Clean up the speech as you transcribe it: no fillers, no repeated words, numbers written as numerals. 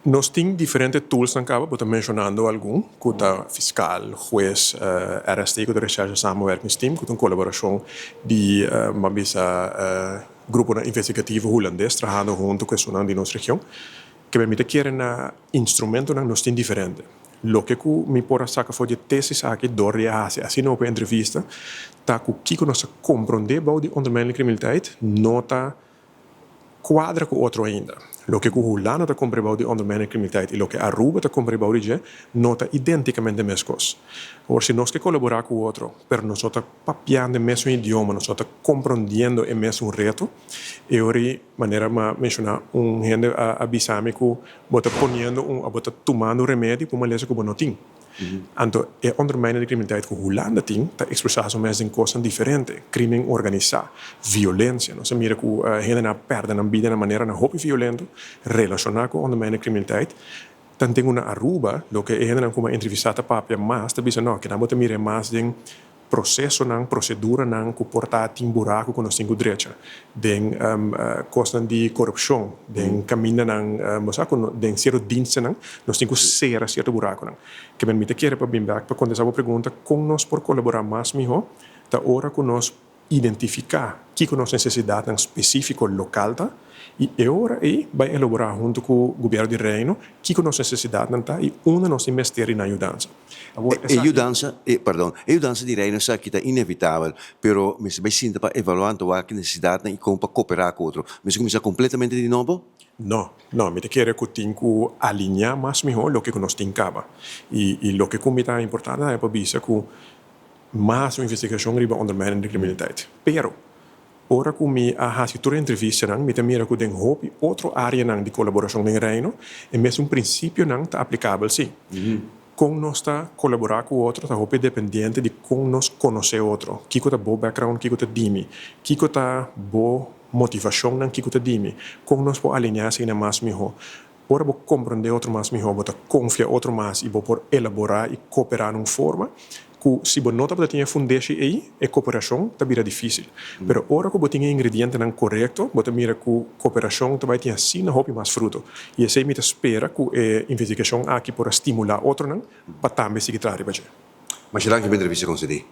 Nos tin diferente toolsnan kaba, bo ta menshonando algun, ku ta fiskal, hues, RST, ku ta Recherche Samenwerkingsteam, ku ta un kolaborashon di, ban bisa, gruponan investigativo hulandes trahando huntu ku esunnan di nos region. Kebé mi ta kere na instrumentonan nos tin diferente. Loke ku mi por a saka for di e tesis aki dor di a hasi asina hopi entrevista ta ku kiko nos ta komprondé bou di ondermijnende kriminaliteit no ta kuadra ku otro ainda. Loke ku Hulanda ta komprendé bou di ondermijnende kriminaliteit i loke Aruba ta komprendé bou di dje no ta identikamente meskos. Awor si nos ke kolaborá ku otro pero nos no ta papiando e mesun idioma, nos no ta komprondiendo e mesun reto, e ora ei manera mi a menshoná un hende a bisa mi ku bo ta poniendo un, bo ta tumando un remedi pa un malesa ku bo no tin. Anto e ondermijnende kriminaliteit ku Hulanda tin ta ekspresá su mes den kosnan diferente, krimen organisá, violensia. Nos a mira ku hendenan a pèrdè nan bida na maneranan hopi violento relashoná ku ondermijnende kriminaliteit. Tanten ku na Aruba loke e hendenan ku mi a entrevistá ta papia mas ta bisa no, kinan bo ta mira e mas den procesonan, proceduranan cu por ta tin buraco cu nos tin cu drecha, den cosnan di corupcion, den camindanan, bo sa cu den cierto dienstennan nos tin cu cera cierto buraconan. Kimen mi ta kere pa bin bek pa contesta bo pregunta con nos por colabora mas miho ta ora cu nos identifica kico nos necesidadnan specifico local ta y e ora ey bay elabora hunto cu Gobierno di Reino kico nos necesidadnan ta y unda nos tin mester di nan yudansa. Awor E esaki. yudansa, e, pardon, e yudansa di Reino esaki ta inevitabel, pero mester bai sinta pa evaluá anto wak nesesidatnan i kon pa koperá ku otro. Mester kuminsá kompletamente di nobo? No, no, mi ta kere ku tin ku alineá mas mihó loke ku nos tin kaba. I, i loke ku mi ta importante tambe pa bisa ku mas un investigashon riba ondermijning di kriminaliteit. Pero, ora ku mi a hasi tur e entrevistanan, mi ta mira ku den hopi otro áreanan di kolaborashon den Reino, e mesun prinsipionan ta aplikabel sí. Kon nos ta kolaborá ku otro ta hopi dependiente di kon nos konosé otro. Kiko ta bo background, kiko ta di mi? Kiko ta bo motivashonnan, kiko ta di mi? Kon nos por alineá asina mas mihó? Ora bo komprondé otro mas mihó, bo ta konfia otro mas i bo por elaborá i kooperá na un forma ku si bo no tabata tin e fundeshi ei, e kooperashon ta bira difísil. Pero ora ku bo tin e ingredientenan korekto, bo ta mira ku kooperashon ta bai tin asina hopi mas fruto. I esei mi ta spera ku e investigashon aki por a stimulá otronan pa tambe sigui traha riba dje. Masha danki pa entrevista konsedí.